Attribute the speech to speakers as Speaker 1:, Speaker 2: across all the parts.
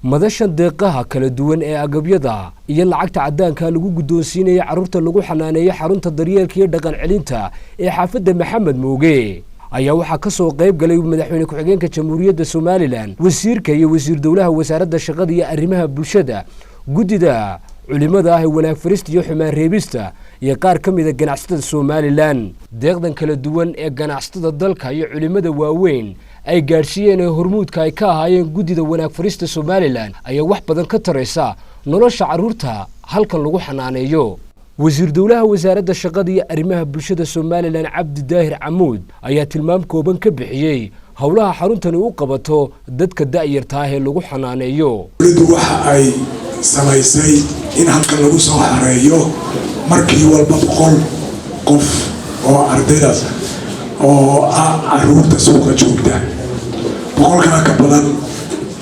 Speaker 1: Madashan deeqaha kala duwan ee agabyada iyo lacagta caddaanka lagu guddoonsiinaya carruurta lagu xanaaneeyo xarunta daryeelka iyo dhaqan celinta ee xaafadda Maxamed Mooge ayaa waxaa ka soo qayb galay madaxweyne ku-xigeenka Jamhuuriyadda Somaliland, wasiirka iyo wasiir dowlaha wasaaradda shaqada iyo arrimaha bulshada, guddida culimada ah ee wanaag farista iyo xumaan reebista iyo qaar ka mida ganacsatada Somaliland. Deeqdan kala duwan ee ganacsatada dalka iyo culimada waaweyn ay gaadhsiiyeen ee hormuudka ay ka ahaayeen guddida wanaag farista Somaliland ayaa wax badan ka taraysa nolosha carruurta halkan lagu xanaaneeyo. Wasiir dowlaha wasaaradda shaqada iyo arrimaha bulshada Somaliland, Cabdi Daahir Camuud, ayaa tilmaam kooban ka bixiyey howlaha xaruntani u qabato dadka da'yarta ah ee lagu xanaaneeyo.
Speaker 2: Dowladdu waxa ay samaysay in halkan lagu soo xareeyo markii walba 100 qof oo ardaydaas oo ah caruurta suuqa joogta. 100-kaa ka badan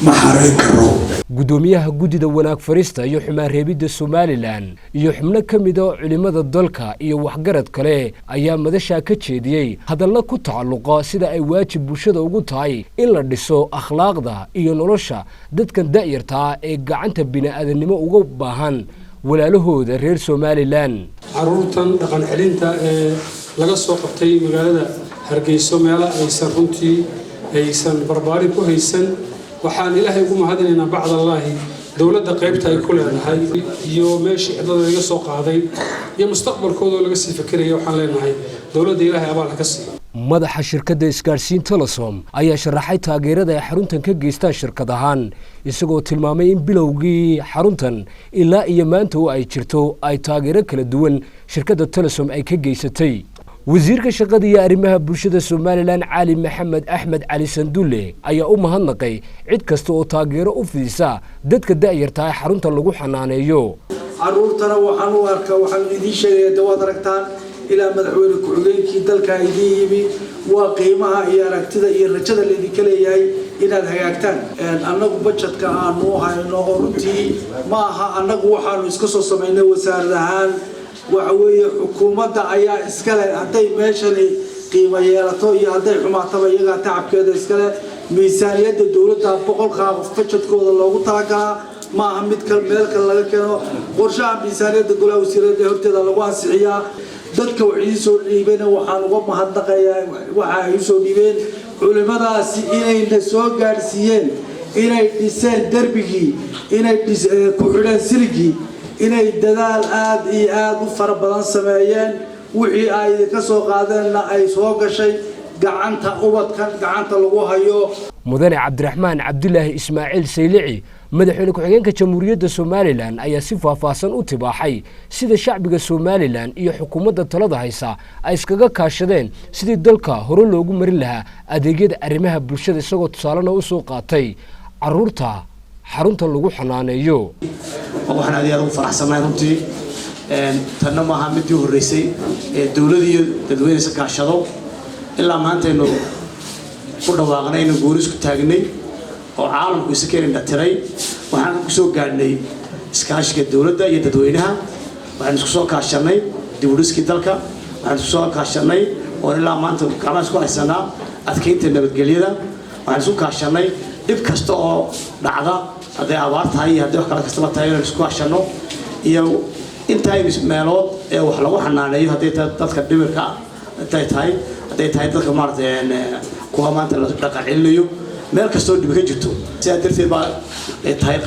Speaker 2: ma xareyn karo.
Speaker 1: Guddoomiyaha guddida wanaag farista iyo xumaan reebidda Somaliland iyo xubno ka mida culimmada dalka iyo waxgarad kale ayaa madashaa ka jeediyey hadallo ku tacalluqa sida ay waajib bulshada ugu tahay in la dhiso akhlaaqda iyo nolosha dadkan da'yartaa ee gacanta bini'aadanimo uga baahan walaalahooda reer Somaliland.
Speaker 3: Caruurtan dhaqan celinta ee laga soo qabtay magaalada Hargeyso, meelo aysan runtii aysan barbaarin ku haysan, waxaan Ilaahay ugu mahadinaynaa bacdallaahi dowladda qaybta ay ku leedahay iyo meeshii cidlada laga soo qaaday iyo mustaqbalkooda oo laga sii fekeraya. Waxaan leenahay dowladda Ilaahay abaal ha ka siiyo.
Speaker 1: Madaxa shirkadda isgaadhsiin Telesom ayaa sharaxay taageerada ay xaruntan ka geystaan shirkad ahaan, isagoo tilmaamay in bilowgii xaruntan ilaa iyo maanta oo ay jirto ay taageero kala duwan shirkadda Telesom ay ka geysatay. Wasiirka shaqada iyo arrimaha bulshada Somaliland, Cali Maxamed Axmed Cali Sandulle, ayaa u mahadnaqay cid kasta oo taageero u fidisa dadka da'yarta ee xarunta lagu xanaaneeyo.
Speaker 4: Caruurtana waxaan u arkaa, waxaan idiin sheegaya, de waad aragtaan, ilaa madaxweyne ku-xigeenkii dalka idiin yimi. Waa qiimaha iyo aragtida iyo rajada laydinka leeyahay inaad hagaagtaan. Annagu budgetka aanu hayno oo runtii ma aha annagu waxaanu iska soo samaynay wasaarad ahaan. Waxa weeye xukuumadda ayaa iskale. Hadday meeshani qiimo yeelato iyo hadday xumaataba, iyagaa tacabkeeda iskale. Miisaaniyadda dowladda 100-kaa qof budgetkooda loogu talagalaa, ma aha mid kal meel kale laga keeno. Qorshaha miisaaniyadda golaha wasiirada horteeda lagu ansixiyaa. Dadka wax idiin soo dhiibena waxaan uga mahadnaqayaa waxa ay usoo dhiibeen culimadaasi, inayna soo gaadhsiiyeen, inay dhiseen derbigii, inay ku xidheen siligii, inay dadaal aad iyo aad u fara badan sameeyeen. Wixii ay idinka soo qaadeenna ay soo gashay gacanta ubadkan gacanta lagu hayo.
Speaker 1: Mudane Cabdiraxmaan Cabdilaahi Ismaaciil Saylici, madaxweyne ku-xigeenka Jamhuuriyadda Somaliland, ayaa si faahfaahsan u tibaaxay sida shacbiga Somaliland iyo xukuumadda talada haysa ay iskaga kaashadeen sidii dalka hore loogu marin lahaa adeegyada arrimaha bulshada, isagoo tusaalena u soo qaatay caruurta xarunta lagu xanaaneeyo.
Speaker 5: Waxaan aad iyo aad ugu faraxsanahay runtii. Tanna maaha midii horreysay ee dowlad iyo dadweyne isa kaashado. Ilaa maantaynu ku dhawaaqnay inuu gooni isku taagnay oo caalamku isa keenin dhatiray, waxaan ku soo gaadhnay iskaashiga dowladda iyo dadweynaha. Waxaan isku soo kaashanay dib u dhiskii dalka. Waxaan isku soo kaashanay oon ilaa maanta gacmaha isku haysanaa adkeynta nabadgelyada. Waxaan isku kaashanay dhib kasta oo dhacda, hadday abaar tahay iyo hadday wax kale kastaba tahay, inaan isku kaashanno. Iyo intaa meelood ee wax lagu xanaaneeyo, hadday tahay dadka dhimirka, hadday tahay dadka maaragtay kuwa maanta la dhaqan celinayo, meel kastoo dhibi ka jirto. Sidaa darteed baa ay tahay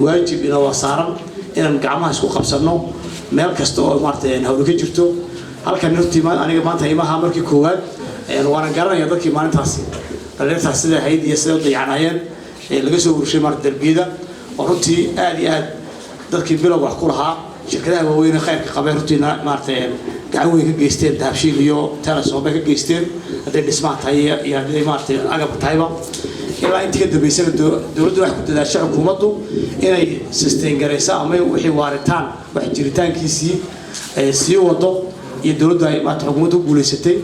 Speaker 5: waajib inoo saaran inaan gacmaha isku qabsanno meel kasta oo maaragtay hawli ka jirto. Halkan runtii aniga maanta imaha markii koowaad, waana garanaya dadkii maalintaasi dhalinyartaas sida ahayd iyo siday u dayacnaayeen ee laga soo ururshay maarata darbiyada, oo runtii aad iyo aad dadkii bilowga wax ku lahaa, shirkadaha waaweyn ee khayrka qabay, runtii maaragtay gacan weyn ka geysteen. Dahabshiil iyo Telesom bay ka geysteen, hadday dhismaha tahay iyo hadday maaragtay agabka tahayba. Ilaa intii ka dambeysana dowladdu waxay ku dadaashay, xukuumaddu, inay sustain garayso ama wixii waaritaan wax jiritaankiisii sii wado iyo dowladdu ay maarata xukuumaddu ku guulaysatay.